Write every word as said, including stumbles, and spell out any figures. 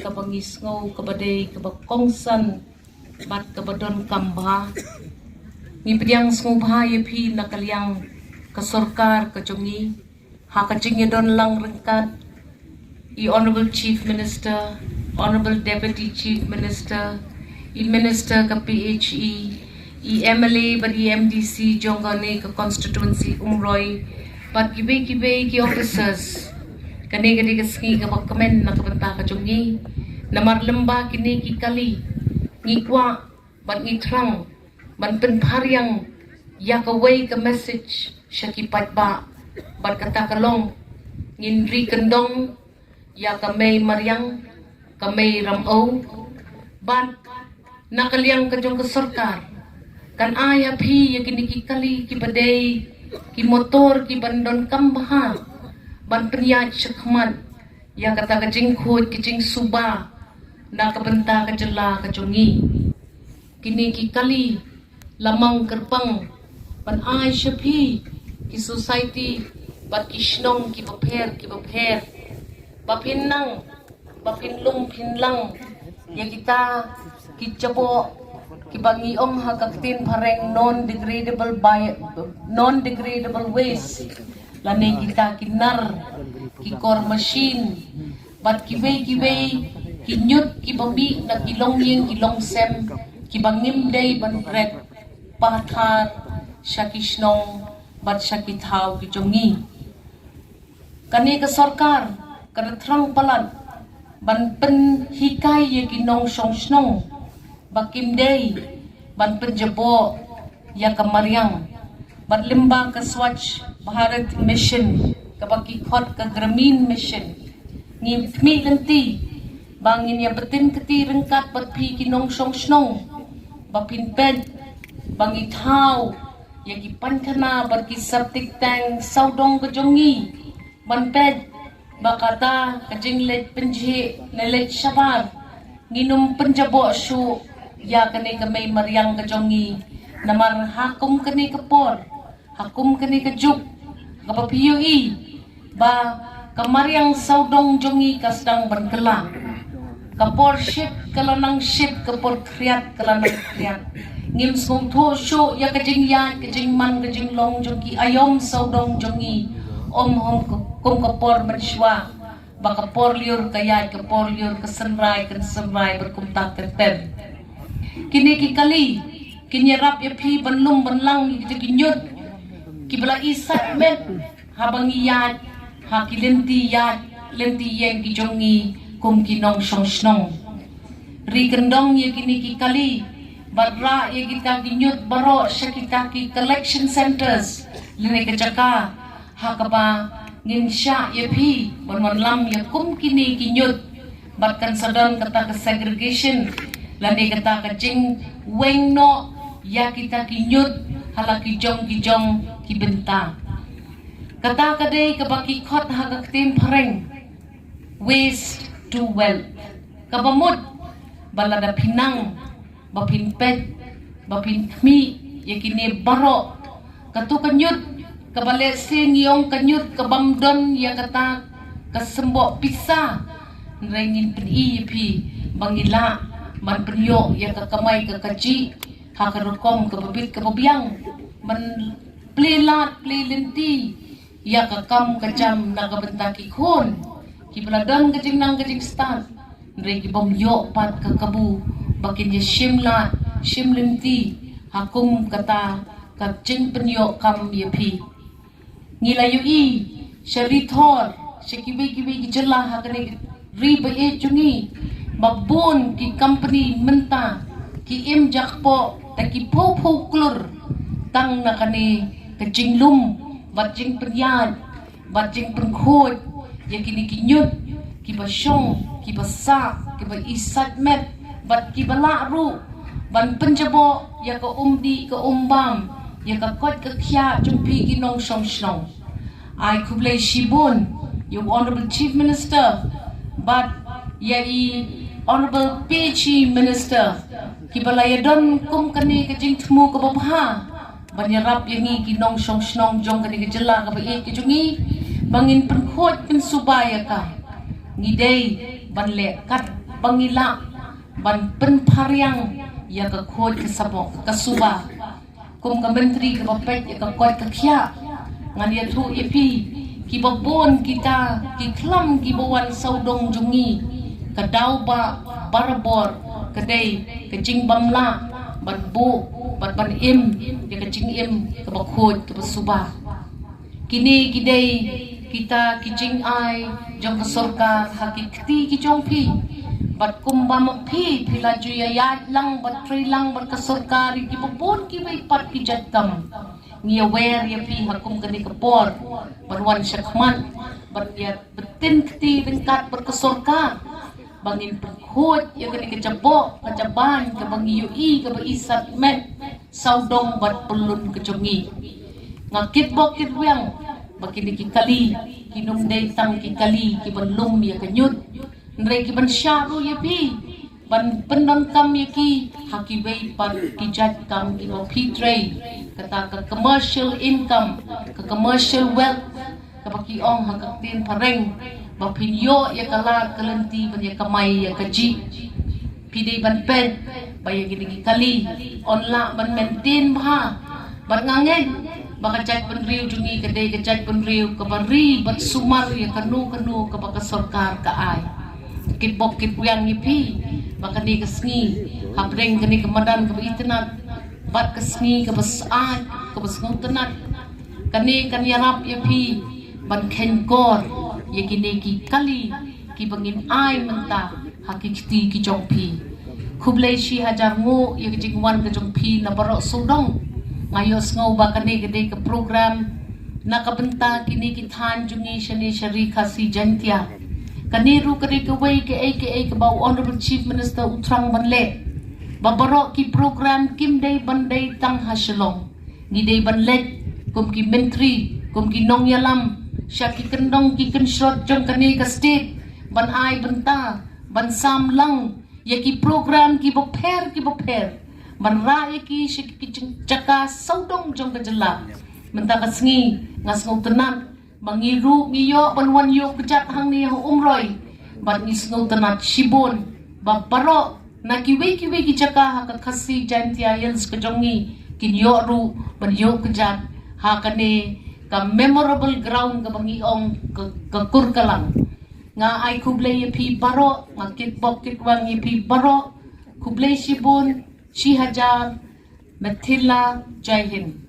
kaba ngi sngew kaba dei kaba kongsan bad kaba donkam bha. Ngi pdiang sngewbha ïa phi na ka liang ka sorkar ka jong ngi ha ka jingïadon lang ryngkat i Honorable Chief Minister, Honorable Deputy Chief Minister, i Minister ka P H E, i M L A bad i M D C jong kane ka constituency Umroi bad kiwei kiwei ki officers. Kane ka dei ka sngi kaba kmen na ka bynta ka jong ngi. Namar lymda kine ki kali ngi kwah bad ngi thrang ban pynphar ïa kawei ka message sha ki paidbah bad kata ka long ngin ri kyndong ïa ka mei mariang, ka mei ram-o, bad na ka liang ka jong ka sorkar kan ai ïa phi ïa kine ki kali kiba dei ki motor kiban donkam bha ban pynïaid shakhmat ïa kata ka jingkhuid ka jingsuba na ka bynta ka jylla ka jong ngi. Kine ki kali la mang kyrpang ban ai sha phi ki society bad ki shnong kiba pher kiba pher ba phin nang ba phin lum phin lang ïa kita ki jaboh kiba ngi ong ha ka ktien phareng non degradable by non degradable waste, lane kita ki nar, ki kor machine bad kiwei kiwei ki ñiut kiba mih na ki longïing ki longsem kiba ngim dei ban bret pathar sha ki shnong bad sha ki thaw ki jong ngi. Kane ka sorkar ka da thrang palat ban pynhikai ïa ki nongshong shnong ba kim dei ban pynjaboh ïa ka mariang bad lymda ka Swachh Bharat Mission kaba ki khot ka Gramin Mission. Ngi khmih lynti ba ngin ïa btin kti ryngkat bad phi ki nongshong shnong ba phin peit ba ngi thaw ïa ki painkhana bad ki septic tank sawdong ka jong ngi ban peit ba kata ka jingleit pynjhieh ne leit shabar ngin ym pynjaboh shuh ïa kane ka mei mariang ka jong ngi. Namar ha kum kane ka por, ha kum kane ka juk, kaba phi ïohi ba ka mariang sawdong jong ngi ka sdang ban kylla. Ka por shit ka la nang shit, ka por khriat ka la nang khriat. Ngim sngewthuh shuh ïa ka jingïaid ka jingman ka jinglong jong ki aïom sawdong jong ngi. Ym hom kum ka por mynshuwa ba ka por lyiur ka ïaid, ka por lyiur ka synrai ka synrai bad kumta ter ter. Kine ki kali kin ïarap ïa phi ban lum ban lang ïa kita ki ñiut kiba la i sat met haba ngi ïaid ha ki lynti ïaid lynti ïeng ki jong ngi kum ki nongshong shnong. Ri kyndong ïa kine ki kali bad rah ïa kita ki ñiut baroh sha kita ki collection centres lane ka jaka ha kaba ngin shah ïa phi ban wan lam ïa kum kine ki ñiut bad kan sa don kata ka segregation lane kata ka jingweng noh ïa kita ki ñiut ha la ki jong ki jong ki bynta. Kata ka dei kaba ki khot ha ka ktien phareng waste to wealth, kaba mut ba lada phi nang ba phin peit ba phin khmih ïa kine baroh. Katu ka ñiut kaba lehse ngi ong ka ñiut kabym don ïa kata ka symboh pisa, hynrei ngin pyni ïa phi ba ngi lah ban pynïoh ïa ka kamai ka kajih ha ka rukom kaba bit kaba biang ban plie lad plie lynti ïa ka kam ka jam na ka bynta ki khun kiba la don ka jingnang ka jingstad, hynrei ki bym ïoh pat ka kabu ba kin ïa shim lad shim lynti ha kum kata ka jingpynïoh kam ïa phi. Ngi la ïohi sha ri Thor, sha kiwei kiwei ki jylla ha kane ka ri ba ïeit jong ngi, ba bun ki company mynta ki im jakpoh da ki phew phew klur tang na kane ka jinglum bad jingpynïaid bad jingpynkhuid ïa kine ki ñiut kiba shong kiba sah kiba i sait met bad kiba lah ruh ban pynjaboh ïa ka umdih ka umbam ïa ka koit ka khiah jong phi ki nongshong shnong. Ai khublei shibun ïa u Honorable Chief Minister bad ïa i Honorable P H E Minister kiba la ïadon kum kane ka jingthmu kaba bha ban ïarap ïa ngi ki nongshong shnong jong kane ka jylla kaba ïeit ka jong ngi ba ngin pynkhuid pynsuba ïa ka. Ngi dei ban leh katba ngi lah ban pynphariang ïa ka khuid ka sabok ka suba. Kum ka myntri kaba peit ïa ka koit ka khiah, ngan ïathuh ïa phi, kiba bun kita ki khlam kiba wan sawdong jong ngi, ka daw ba barabor ka dei ka jingbym lah ban buh bad ban im ïa ka jingim kaba khuid kaba suba. Kine ki dei kita ki jingai jong ka sorkar ha ki kti ki jong phi. Bad kumba ma phi phi la ju ïaid lang bad trei lang bad ka sorkar ïa kiba bun kiwei pat ki jait kam. Ngi ïawer ïa phi ha kum kane ka por ban wan shakhmat ban ïa btin kti ryngkat bad ka sorkar ba ngin pynkhuid ïa kane ka jabok ka jaban kaba ngi ïohi kaba i sat met sawdong bad pyllun ka jong ngi. Nga kitbok kitrwiang ba kine ki kali kin ym dei tang ki kali kiba lum ïa ka ñiut, hynrei kiban shah ruh ïa phi ban pyndonkam ïa ki ha kiwei pat ki jait kam kiba phi trei, kata ka commercial income, ka commercial wealth, kaba ki ong ha ka ktien phareng ba phin ïoh ïa ka lad ka lynti ban ïa kamai ïa ka jih. Phi dei ban peit ba ïa kine ki kali yn lah ban maintain bha. Bad nga ngeit ba ka jaitbynriew jong ngi ka dei ka jaitbynriew kaba ri bad sumar ïa kano kano kaba ka sorkar ka ai. Kitbok kitrwiang ïa phi ba kane ka sngi hapdeng kane ka madan kaba itynnat bad ka sngi kaba syaid kaba sngewtynnat, kane kan ïarap ïa phi ban kheiñkor ïa kine ki kali kiba ngin ai mynta ha ki kti ki jong phi. Khublei shi hajar nguh ïa ka jingwan ka jong phi na baroh sawdong. Nga ïohsngew ba kane ka dei ka program na ka bynta kine ki thaiñ jong ngi shane sha Ri Khasi Jaiñtia. Kane ruh ka dei kawei kaei kaei kaba u Honourable Chief Minister u thrang ban leh, ba baroh ki program kim dei ban dei tang ha Shillong. Ngi dei ban leit kum ki myntri, kum ki nongïalam sha ki kyndong ki kynshrot jong kane ka state ban ai bynta ban sam lang ïa ki program kiba pher kiba pher ban rah ïa ki sha ki jaka sawdong jong ka jylla. Mynta ka sngi nga sngewtynnat ba ngi ruh ngi ïoh ban wan ïoh kjat hangne ha Umroi. Bad ngi sngewtynnat shibun ba baroh na kiwei kiwei ki jaka ha ka Khasi Jaiñtia Hills ka jong ngi kin ïoh ruh ban ïoh kjat ha kane ka memorable ground kaba ngi ong ka, ka Kurkalang. Nga ai khublei ïa phi baroh, nga kitbok kitrwiang ïa phi baroh. Khublei shibun, shi hajar, Mathila, Jai Hind.